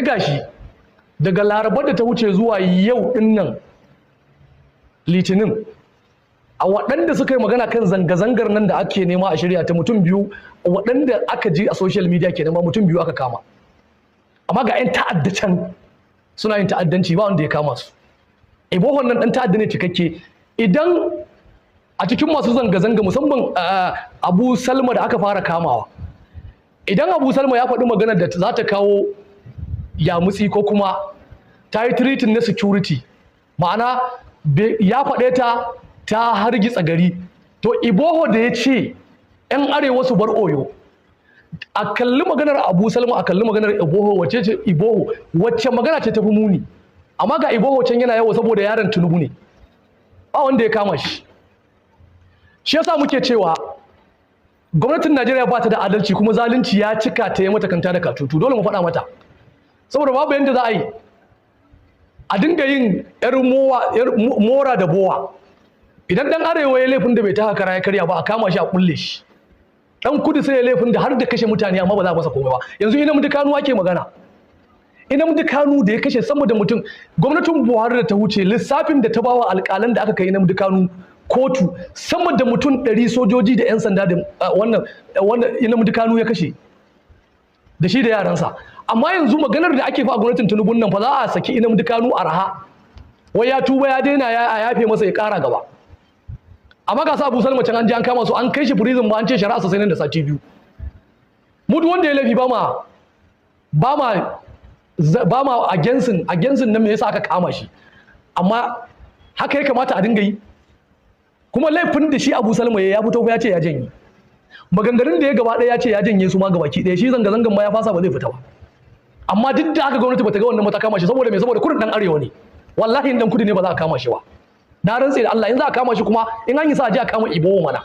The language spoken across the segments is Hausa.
Gashi daga Larabar da ta wuce zuwa yau dinnan Litinin, a waɗanda suka yi magana kan zanga-zangar nan da ake nema a shirya ta, mutum biyu waɗanda aka ji a social media kenan ba, mutum biyu aka kama. Amma ga 'yan ta'adda can suna yin ta'addanci, ba wanda ya kama su. Igbohon nan ɗan ta'adda ne cikakke. Idan a cikin masu zanga-zanga, musamman Abu Salma da aka fara kamawa, idan Abu Salma ya faɗi magana da za ta kawo yamutsi ko kuma ta yi threatening na security, ma'ana ya faɗe ta ta hargitsa gari, to Igboho da ya ce 'yan Arewa su bar Oyo, a kalli maganar Abu Salma, a kalli maganar Igboho, wacce ce Igboho, wacce magana ce tafi muni? Amma ga Igboho can yana yawo saboda yaron Tinubu ne, ba wanda ya kama shi. Shi yasa muke cewa gwamnatin Najeriya ba ta da adalci, kuma zalunci ya cika ta yi mata kanta da katutu. Dole mu faɗa mata, saboda babu yadda za a yi a dinga yin yar mora da bowa. Idan dan Arewa ya laifin da bai taka kara ya karya ba, a kama shi a kulle shi. Dan Kudu sai ya laifin da har da kashe mutane, amma ba za a masa komai ba. Yanzu Nnamdi Kanu ake magana, Nnamdi Kanu da ya kashe sama da mutum. Gwamnatin Buhari da ta wuce, lissafin da ta bawa alƙalan da aka kai Nnamdi Kanu kotu, sama da mutum 100 sojoji da 'yan sanda da wannan wanda Nnamdi Kanu ya kashe da shi da yaransa. Amma yanzu maganar da ake fa a gwamnatin Tinubu nan fa, za a saki Nnamdi Kanu arha, wai ya tuba ya daina, ya yafe masa, ya ƙara gaba. Amma ga sa Abu Salma can, an je an kama su, an kai shi prison ba, an ce shari'a sai nan da sati 2. Mu duk wanda ya laifi ba ma against nan me yasa aka kama shi, amma haka ya kamata a dinga yi. Kuma laifin da shi Abu Salma ya fito ya ce ya janye maganganun da ya gaba ɗaya, ya ce ya janye su ma gabaki ɗaya, shi zanga-zangan ma ya fasa, ba zai fita ba. Amma duk da haka gwamnati bata ga wannan mata kama shi. Saboda me? Saboda kurin dan Arewa ne. Wallahi in dan Kudu ne, ba za a kama shi ba. Na rantse da Allah, in za a kama shi kuma, in an yi sa a je a kama Igboho mana,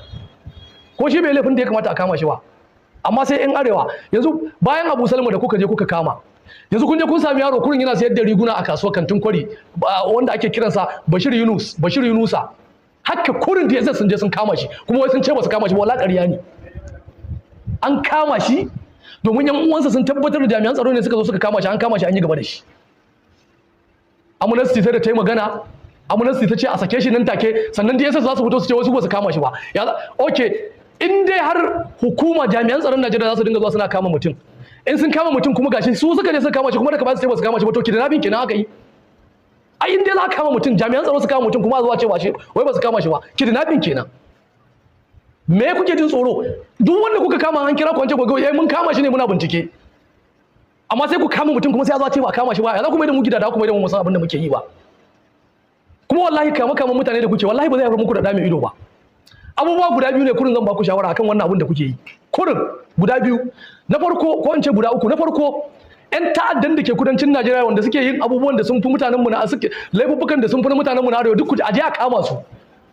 ko shi bai laifin da ya kamata a kama shi ba. Amma sai in Arewa. Yanzu bayan Abu Salma da kuka je kuka kama, yanzu kun je kun sami yaro kurin yana sayar da riguna a kasuwar Kantin Kwari, wanda ake kiransa Bashir Yunus, Bashir Yunusa. Haka kurin da yasa sun je sun kama shi, kuma wai sun ce ba su kama shi ba. Wallahi ƙarya ne, an kama shi, domin yan uwansa sun tabbatar da jami'an tsaro ne suka zo suka kama shi. An kama shi, an yi gaba da shi. Amnesty sai da ta yi magana, Amnesty ta ce a sake shi nan take. Sannan DSS za su fito su ce wasu ba su kama shi ba. Ya okay, in dai har hukuma, jami'an tsaron Najeriya za su dinga zuwa suna kama mutum, in sun kama mutum kuma gashi su suka je suka kama shi, kuma daga baya su ce ba su kama shi ba, to kidnapping kenan aka yi. Ai in dai za a kama mutum, jami'an tsaro su kama mutum, kuma a zuwa ce ba shi, wai ba su kama shi ba, kidnapping kenan. Me kuke jin tsoro? Duk wanda kuka kama, an kira ku an ce ku ga mun kama shi ne, muna bincike. Amma sai ku kama mutum, kuma sai a zo a ce ba a kama shi ba. Ya za ku mai da mu gida da ku mai da mu san abin da muke yi ba? Kuma wallahi kama kama mutane da kuke, wallahi ba zai haifar muku da ɗa mai ido ba. Abubuwa guda biyu ne kurin zan ba ku shawara akan wannan abin da kuke yi, kurin guda biyu. Na farko, ko in ce guda uku. Na farko, 'yan ta'addan da ke kudancin Najeriya wanda suke yin abubuwan da sun fi mutanenmu na suke laifuffukan da sun fi na mutanenmu na Arewa, duk ku aje a kama su,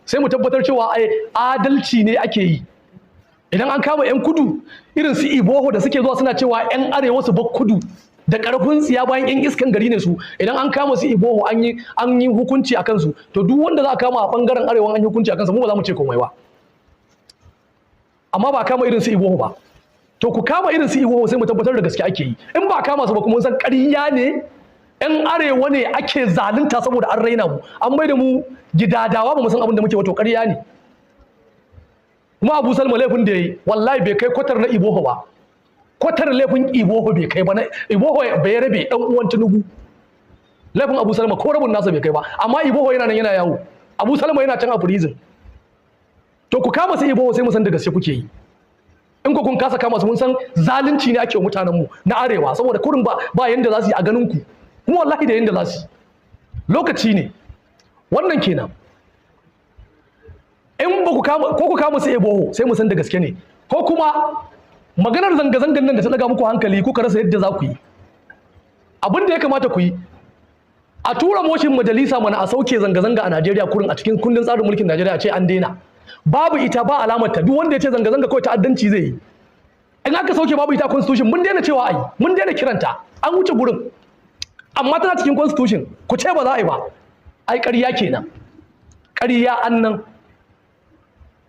sai mu tabbatar cewa ai adalci ne ake yi. Idan an kama 'yan Kudu irin su Igboho da suke zuwa suna cewa 'yan Arewa su bar Kudu da karfin tsiya, bayan 'yan iskan gari ne su, idan an kama su Igboho, an yi hukunci a kansu, to duk wanda za a kama a bangaren Arewa an yi hukunci a kansa, mu ba za mu ce komai ba. Amma ba kama irin su Igboho ba. To ku kama irin su Igboho, sai mu tabbatar da gaske ake yi. In ba kama su ba kuma, mun san ƙarya ne, 'yan Arewa ne ake zalunta saboda an raina mu, an mai da mu gidadawa, ba mu san abin da muke ba, to ƙarya ne. Kuma Abu Salma laifin da ya yi, wallahi bai kai kwatar na Igboho ba. Kwatar laifin Igboho bai kai ba na Igboho bai rabe dan uwan Tinubu. Laifin Abu Salma ko rabin nasa bai kai ba, amma Igboho yana nan yana yawo, Abu Salma yana can a prison. To ku kama su Igboho, sai mu san da gaske kuke yi. In ku kun kasa kama su, mun san zalunci ne ake wa mutanen mu na Arewa, saboda kurin ba yanda za su yi a ganin ku. Kuma wallahi da yanda za su yi, lokaci ne. Wannan kenan. In ba ku kama, ko ku kama su Igboho, sai mu san da gaske ne. Ko kuma maganar zanga-zangan nan da ta daga muku hankali, kuka rasa yadda za ku yi, abin da ya kamata ku yi, a tura motion majalisa mana a sauke zanga-zanga a Najeriya kurin. A cikin kundin tsarin mulkin Najeriya a ce an daina, babu ita, ba alamar ta. Duk wanda ya ce zanga-zanga kawai ta'addanci zai yi, in aka sauke babu ita a constitution, mun daina cewa ai, mun daina kiranta, an wuce gurin. Amma tana cikin constitution, ku ce ba za a yi ba, ai ƙarya kenan, ƙarya annan.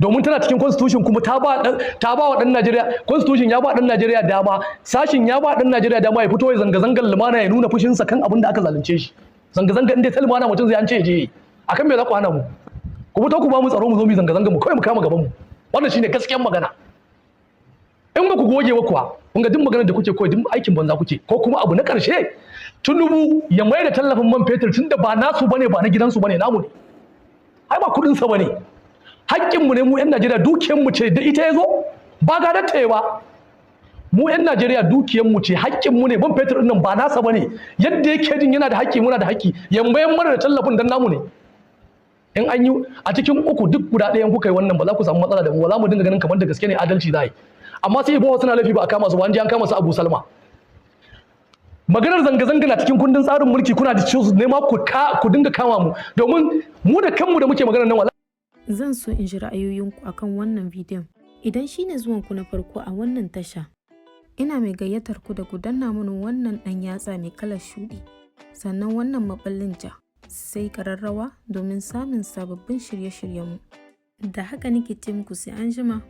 Domin tana cikin constitution, kuma ta ba wa dan Najeriya, constitution ya ba dan Najeriya dama, sashin ya ba dan Najeriya dama ya fito ya zanga-zangar lumana, ya nuna fushinsa kan abin da aka zalunce shi. Zanga-zanga inda ta lumana mutum zai, an ce ya je yi. Akan me za ku hana mu? Ku fito ku ba mu tsaro, mu zo mu zanga-zanga mu kawai, mu kama gaban mu. Wannan shine gaskiyar magana. In ba ku goge ba kuwa, kun ga duk maganar da kuke koyi, duk aikin banza kuke. Ko kuma abu na karshe, Tinubu ya mai da tallafin man fetur, tunda ba nasu bane, ba na gidansu bane, namu ne. Ai ba kudin sa bane, haƙƙin mu ne mu 'yan Najeriya, dukiyar mu ce da ita yazo, ba gadar ta ba. Mu 'yan Najeriya dukiyar mu ce, haƙƙin mu ne. Man fetur din nan ba nasa bane. Yadda yake jin yana da haƙƙi, muna da haƙƙi. Ya mayar mana da tallafin dan namu ne. In an yi a cikin uku duk guda ɗayan kuka yi wannan, ba za ku samu matsala da mu ba. Za mu dinga ganin kamar da gaske ne adalci za a yi. Amma sai Ibowa suna laifi ba a kama su ba, an je an kama su Abu Salma. Maganar zanga-zanga na cikin kundin tsarin mulki. Kuna da ciwo nema ku dinga kama mu, domin mu da kanmu da muke maganar nan wallahi. Zan so in ji ra'ayoyinku akan wannan bidiyon. Idan shi ne zuwanku na farko a wannan tasha, ina mai gayyatar ku da ku danna mana wannan ɗan yatsa mai kalar shuɗi, sannan wannan maɓallin ja, sai ƙararrawa domin samun sababbin shirye-shiryenmu. Da haka nake ce muku sai an jima.